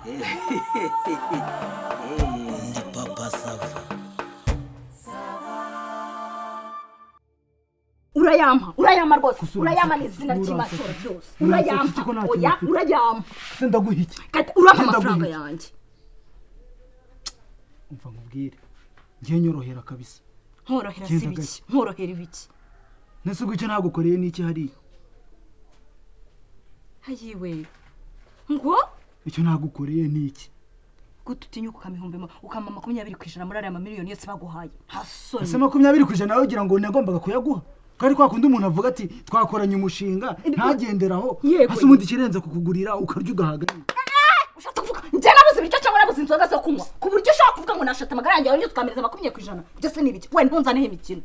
Ndi Papa Sava. Urayampa, urayampa rwose. Gusa Urayampa uranseka, n'izina ry'Imana uranseka. byose. Uranseka Urayampa. iki ko nta kintu Oya. mfite? Urayampa. Se ndaguha iki? Kata, urampa Ndaguha amafaranga iki? yanjye. Umva nkubwire, ngiye nyorohera kabisa. Nkorohera si Genda ibiki? gake. Nkorohera ibiki? Nese ubwo icyo nagukoreye ni iki hariya? Ayiwe, ngo Icyo nagukoreye ni iki? Gute utinyuka ukampa ibihumbi ukampa 20% muri ariya mamiliyoni yose baguhaye? Nta Ese soni? 20% nawe ugira ngo nagombaga kuyaguha? Kandi kwa kundi umuntu avuga ati twakoranye umushinga, ntagenderaho. Yego. Hasi ubundi ikirenze kukugurira ukarya ugahaga. Ushatse kuvuga njye nabuze ibiryo cyangwa nabuze inzoga zo kunywa, ku buryo ushobora kuvuga ngo nashata amagara yanjye, warangiza ukampereza 20%? Byose ni ibiki? We ntunzaneho imikino.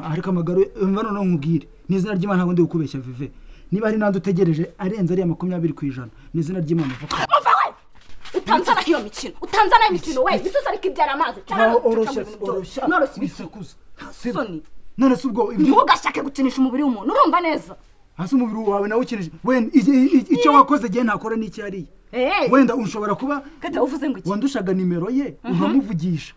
Ariko amagara, umva noneho nkubwire, n'izina ry'Imana ntabwo ndi kukubeshya vive. Niba hari n'andi utegereje arenze ariya 20%, n'izina ry'Imana uvuga. Umva we, utanzanaho iyo mikino, utanzanaho imikino we. Bisoza ariko ibyara amazi. Ngaho oroshya, oroshya. Noroshya ibiki? Wisakuza. Soni. None se ubwo ibyo Ntugashake gukinisha umubiri w'umuntu, urumva neza? Hasi umubiri wawe nawe ukinije wenda icyo wakoze igihe ntakora n'icyo hariya. Wenda ushobora kuba Kata, uvuze ngo iki? wandushaga nimero ye ukamuvugisha.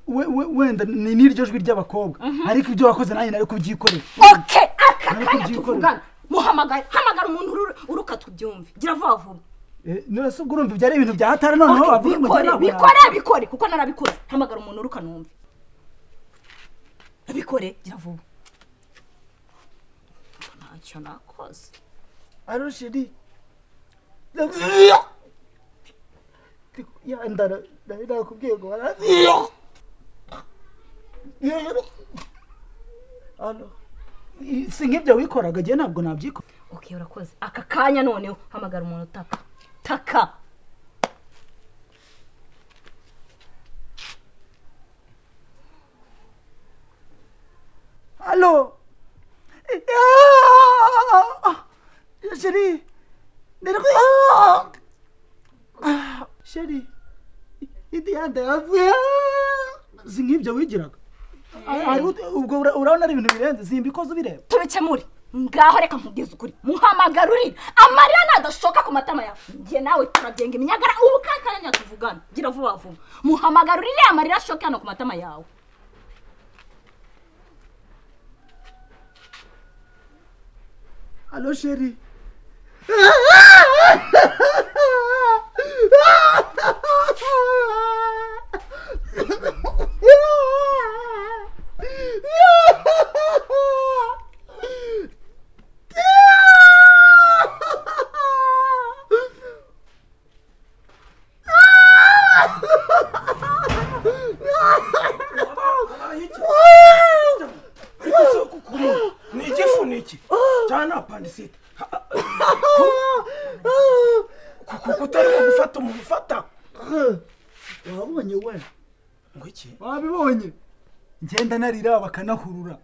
Wenda ni n'iryo jwi ry'abakobwa, ariko ibyo wakoze nanjye nari kubyikorera. Okay, aka Nari kanya kubyikorera. tuvugana muhamagare, hamagara umuntu uruka tubyumve, gira vuba vuba. None se ubwo urumva ibyo ari ibintu bya hatari noneho? Okay, Wavuga ngo bikore. njye ntabwo Bikore, bikore, kuko narabikoze. Hamagara umuntu uruka numve, bikore, gira vuba. Ntacyo nakoze. Allô chérie. Ya ndara nari nakubwiye ngo bara. Allô. Si nk'ibyo wikoraga, njye ntabwo nabyikora. Okay, urakoze. Aka kanya noneho hamagara umuntu utaka taka. Allô. Chérie. Chérie. Idi yanda yavuye. Si nk'ibyo wigiraga. Ubwo urabona ari ibintu birenze, simbikoze ubireba. Tubikemure ngaho. Reka nkubwize ukuri, muhamagara urira, amarira nadashoka ku matama yawe, njye nawe turabyenga iminyagara ubu kakanya tuvugana. Gira vuba vuba, muhamagara urire, amarira ashoke hano ku matama yawe. Allô chérie. Ariko se kuko ni igifu, ni iki cyangwa ni appendicite? Kuko utarimo gufata umuntu ufata. Wabonye we? Ngo iki? Wabibonye? Ngenda narira bakanahurura.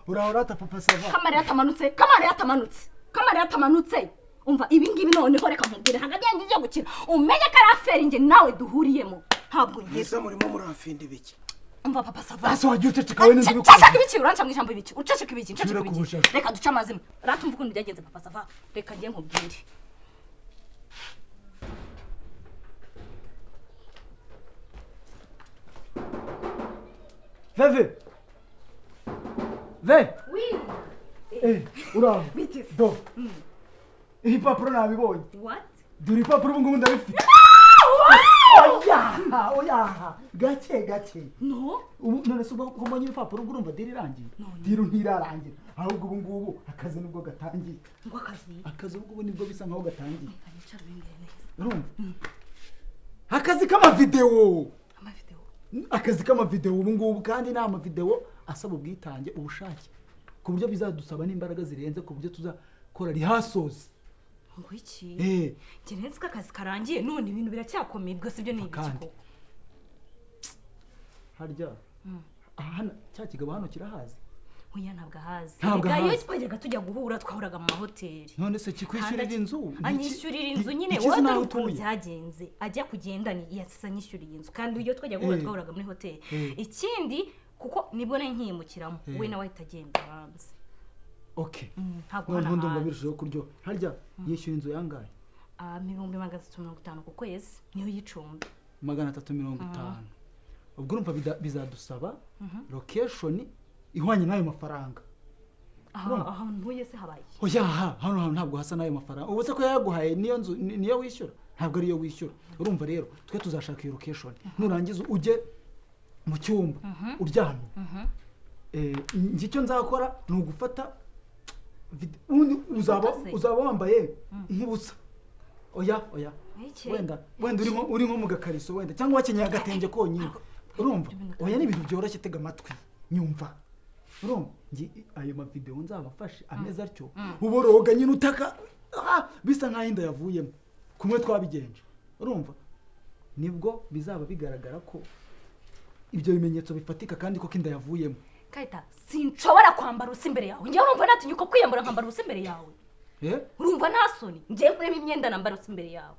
Urahora ata Papa Sava. Kamarira atamanutse, kamarira atamanutse, kamarira atamanutse. Umva ibi ngibi noneho, reka nkubwire, ntabwo agenda ijya gukina, umenye ko ari affaire njye nawe duhuriyemo, ntabwo ngira. Mbese murimo muramfinda ibiki? Umva Papa Sava. Ase wagiye uceceka we n'inzu? Ceceka ibiki? Uranca mu ijambo ibiki? Uceceka ibiki? Nceceka Subira ibiki? kubushaka. Reka duce amazima ratumva ukuntu byagenze. Papa Sava, reka njye nkubwire. Veve. Ve. Oui. Uraho. Biteze. Do. Ibipapuro nabibonye. What? Dore ibipapuro ubu ngubu ndabifite. Oya, oya. Gake gake. No. Ubu none se ubwo mbonye ibipapuro, ubwo urumva deal irangiye? Deal ntirarangira. Ahubwo ubu ngubu akazi nibwo gatangiye. Ngo akazi? Akazi ubu ngubu nibwo bisa nkaho gatangiye. Nicara ubimbwire neza. Urumva? Akazi k'amavidewo. Amavideo? Akazi k'amavidewo ubu ngubu, kandi ni amavidewo asaba ubwitange, ubushake, ku buryo bizadusaba n'imbaraga zirenze, ku buryo tuzakora rehearsals. Ngo iki? Eh. Njye nzi ko akazi karangiye, none ibintu biracyakomeye. Ubwo si byo, ni ibiki? Kandi Koko? Harya aha hano cya kigabo hano kirahazi? Oya, ntabwo ahazi. Ntabwo Erega iyo ahazi. twajyaga tujya guhura, twahuraga mu mahoteli. None se kikwishyurira Kandi inzu? Anyishyurira inzu nyine. Ntikizi Wowe n'aho dore ukuntu utuye. byagenze, ajya kugenda ni yasize anyishyuriye inzu, kandi iyo twajya guhura twahuraga muri hoteli. Ikindi, kuko nibwo nari nkiyimukiramo, we nawe ahita agenda hanze. Okay. Ntabwo Noneho hano ndumva ahazi. birushijeho kuryoha. Harya yishyura inzu yangahe? 350,000 ku kwezi niyo y'icumbi. 350. Ubwo urumva bizadusaba location ihwanye n'ayo mafaranga. Aha ntuye se habaye? Oya, aha hano hantu ntabwo hasa n'ayo mafaranga. Ubu se ko yaguhaye niyo nzu niyo wishyura? Ntabwo ariyo wishyura. Urumva rero twe tuzashaka iyo location, nurangiza ujye mu cyumba uryamye. Njye icyo nzakora ni ugufata ubundi Ifoto se? uzaba wambaye nk'ubusa. Oya, oya. Iki? Wenda uri nko mu gakariso wenda, cyangwa wakenyeye agatenge konyine, urumva? Oya, ni ibintu byoroshye, tega amatwi nyumva. Urumva, njye ayo mavidewo nzabafashe ameze atyo, uboroga nyine utaka, bisa nk'aho inda yavuyemo kumwe twabigenje. Urumva, nibwo bizaba bigaragara ko ibyo bimenyetso bifatika kandi koko inda yavuyemo. Kayita, sinshobora kwambara ubusa imbere yawe. Njyewe urumva natinyuka kwiyambura nkambara ubusa imbere yawe? Eh? Urumva nta soni njyewe nkuremo imyenda nambara ubusa imbere yawe?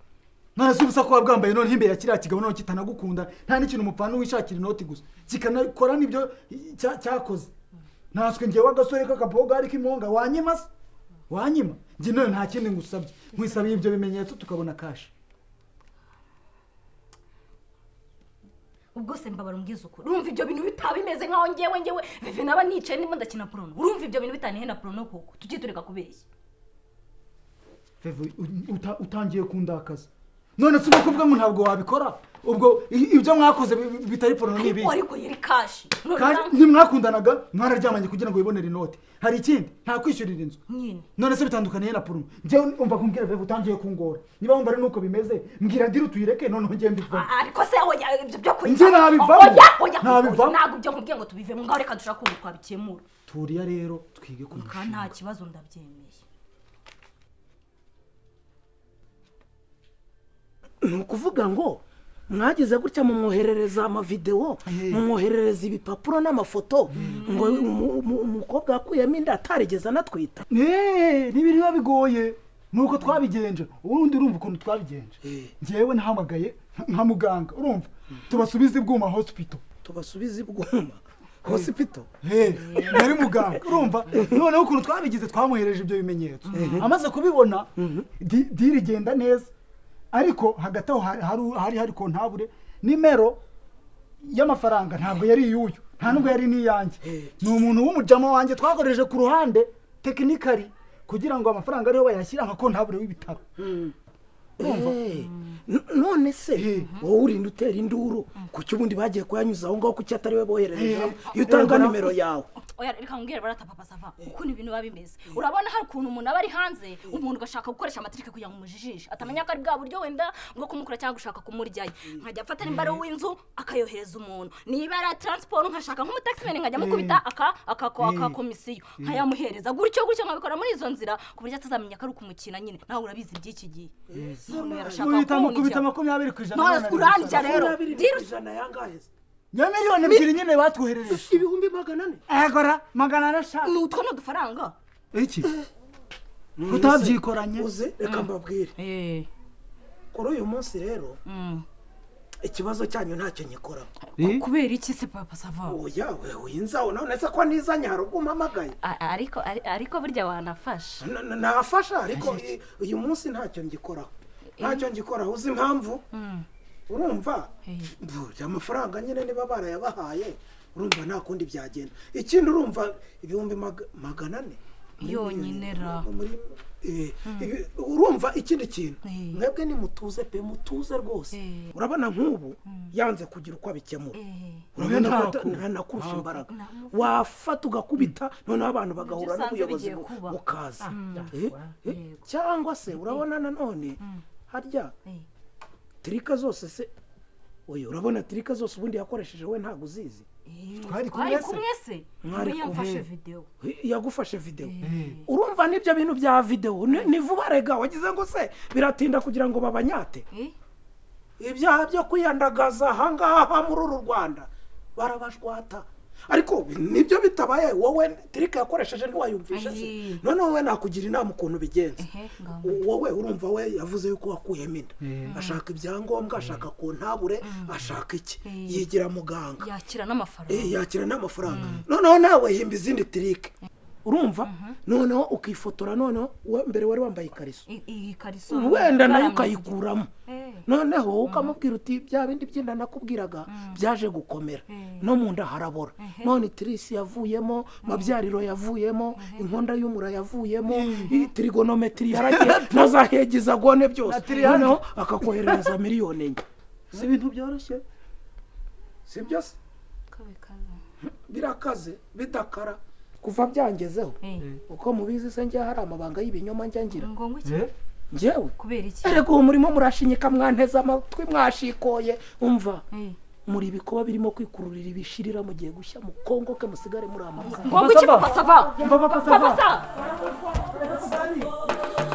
None se ubusa ko wabwambaye noneho imbere ya kiriya kigabo, none kitanagukunda, nta n'ikintu umupfana, wishakira inoti gusa, kikanakora n'ibyo cyakoze, natwe ngewe agasore k'akabogari k'imonga wanyima se? Wanyima? Njye none nta kindi ngusabye, nkwisabiye ibyo bimenyetso tukabona cash. Ubwo se mbabara umbwiza ukuri, urumva ibyo bintu bitaba bimeze nkaho ngewe veve naba nicaye ndimo ndakina porno? Urumva ibyo bintu bitanihe na porno koko? Tujye tureka kubeshya. Veve, utangiye kundakaza. None se ubwo kuvuga ngo ntabwo wabikora, ubwo ibyo mwakoze bitari porno ni ibihe? Ariko yari cash none. Kandi ntimwakundanaga, mwararyamanye kugira ngo wibonere inoti. Hari ikindi? Nta kwishyurira inzu? Nyine. None se bitandukaniye na porno? Njyewe umva kumbwira, Veve, utangiye kungora. Niba wumva ari nuko bimeze, mbwira deal tuyireke, noneho njyewe mbivamo. Ariko se oya, ibyo byo kujya Njye nabivamo. Oya, oya. Nabivamo. Ntabwo ibyo nkubwiye ngo tubivemo. Ngaho reka dushake ukuntu twabikemura. Turiya rero twige ku Ka nta mushinga. kibazo, ndabyemeye. Ni ukuvuga ngo mwagize gutya mumwoherereza amavidewo, mumwoherereza ibipapuro n'amafoto, ngo umukobwa yakuyemo inda atarigeze anatwita? Ntibiri biba bigoye, nuko twabigenje. Ubundi urumva ukuntu twabigenje? Njyewe nahamagaye nka muganga, urumva, tubasubize ibwuma hospital. Tubasubize ibwuma hospital? Nari muganga, urumva. Noneho ukuntu twabigize, twamwohereje ibyo bimenyetso, amaze kubibona deal igenda neza. Ariko hagati aho hari kontabure, nimero y'amafaranga ntabwo yari iy'uyu, nta nubwo yari n'iyanjye. Ni umuntu w'umujama wanjye twakoresheje ku ruhande technically kugira ngo amafaranga ariho bayashyira nka kontabure w'ibitaro. None se wowe urinda utera induru kuki? Ubundi bagiye kuyanyuza aho ngaho, kuki atari we boherereje iyo utanga nimero yawe? Oya, reka nkubwire barata papa sava ukuntu ibintu biba bimeze. Urabona hari ukuntu umuntu aba ari hanze, umuntu ugashaka gukoresha amatrick kugira ngo umujijishe atamenya ko ari bwa buryo wenda bwo kumukura cyangwa gushaka kumuryayo. Nkajya afata nimba ari uw'inzu akayohereza umuntu, niba ari transport nkashaka nk'umutaximene nkajya mukubita aka komisiyo nkayamuhereza gutyo gutyo, nkabikora muri izo nzira ku buryo atazamenya ko ari ukumukina nyine. Nawe urabizi iby'iki gihe. Umuntu yarashaka Muhita mukubita kundya. 20%. None none urandya rero. 20% yangahe se? Ya 2 miliyoni nyine batwoherereje. 400,000? Egora, 400 ashaka. Ni utwo ni udufaranga. Iki utabyikoranye. Uzi, reka mbabwire, kuri uyu munsi rero ikibazo cyanyu ntacyo nyikoraho. Kubera iki se papa sava? Oya, we winzaho none se ko nizanye hari ubwo umpamagaye? Ariko burya wanafasha. Nafasha, ariko uyu munsi ntacyo ngikoraho, ntacyo ngikoraho. Uzi impamvu? Urumva, burya amafaranga nyine niba barayabahaye, urumva nta kundi byagenda. Ikindi, urumva 400,000 Yonyine ra. Urumva ikindi kintu, mwebwe nimutuze pe, mutuze rwose. Urabona nk'ubu yanze kugira uko abikemura, urabona ko ntanakurusha imbaraga, wafata ugakubita, noneho abantu bagahura Ibyo usanze n'ubuyobozi bigiye kuba. bukaza. Cyangwa se urabona nanone harya trick zose se, oya, urabona trick zose ubundi yakoresheje we ntabwo uzizi. Twari kumwe Twari se? kumwe se. Mwari We yamfashe kumwe. videwo. Yagufashe videwo. Urumva n'ibyo bintu bya videwo ni vuba rega. Wagize ngo se biratinda kugira ngo babanyate? Ibyaha byo kwiyandagaza ahangaha muri uru Rwanda barabashwata, ariko nibyo bitabaye. Wowe trick yakoresheje ntiwayumvishe se? Ayi. Noneho wowe nakugira inama ukuntu bigenza. Ehe, ngaho. Wowe urumva, we yavuze yuko wakuyemo inda, ashaka ibyangombwa, ashaka kontabure, ashaka iki, yigira muganga. Yakira n'amafaranga. Yakira n'amafaranga. Noneho nawe himba izindi trick. Urumva, noneho ukifotora, noneho mbere wari wambaye ikariso, Iyi kariso wenda nayo igaramye. Ukayikuramo, noneho ukamubwira uti: "Bya bindi by'inda nakubwiraga byaje gukomera, no mu nda harabora, none itirisi yavuyemo, mabyariro yavuyemo, inkonda y'umura yavuyemo, trigonometry yaragiye na za hexagone byose." Na triangle. Noneho akakoherereza 4 miliyoni. Si ibintu byoroshye. Si byo se? Ko bikaze. Birakaze bidakara kuva byangezeho. Uko mubizi se, njya hari amabanga y'ibinyoma njya ngira? Ngo iki? Njyewe? Kubera iki? Erega uwo murimo murashinyika, mwanteze amatwi, mwashikoye, umva, muri ibikoba birimo kwikururira ibishirira, mugiye gushya mukongoke, musigare muri amavuta. Ngo iki, papa sava? Umva, papa sava. Papa sava.